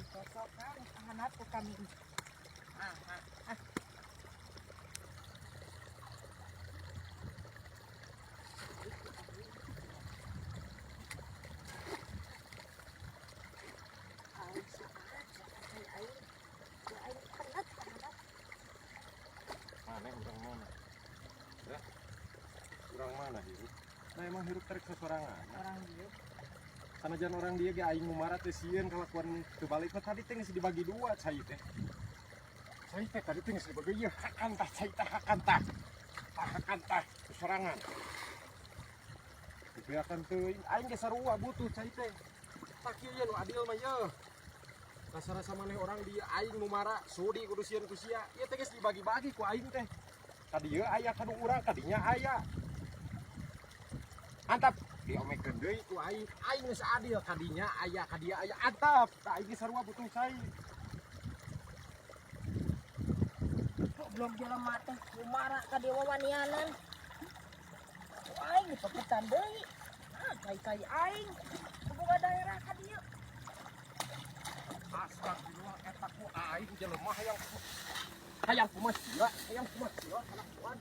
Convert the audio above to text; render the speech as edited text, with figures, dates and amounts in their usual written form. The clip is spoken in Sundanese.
Cocok kan ahanat ku kami. Ah, ah, ah. Aing cai aing. Aing hanat, hanat. Mana urang mana? Ya. Urang mana hirup? Nah, emang hirup tarik sesorangan. Orang dieu. Sanajan orang dieu ge aing nu mara teh sieun kalakuan teu balik mah tadi teh geus dibagi dua cai teh. Cai teh tadi teh geus dibagi ieu hakan tah cai tah hakan tah. Tah hakan tah sorangan. Dibeakan teuing aing ge sarua butuh cai teh. Tah kieu ye nu adil mah ye. Rasa-rasa maneh orang dieu, aing nu mara sudi kudu sieun ku sia. Ieu teh geus dibagi-bagi ku aing teh. Ka dieu aya kanu urang, kadinya aya. Antap diomekeun deui ku aing. Aing geus adil, kadinya aya, ka dieu aya, antap. Tah, aing geus sarua butuh cai. Goblok jelema teh kumara ka dieu wawanianan. Ku aing dipeketan deui. Ah, cai-cai aing. Boga daerah ka dieu. Astagfirullah, eta ku aing jelema hayang hayang kumaha sia, hayang kumaha sia kalakuan.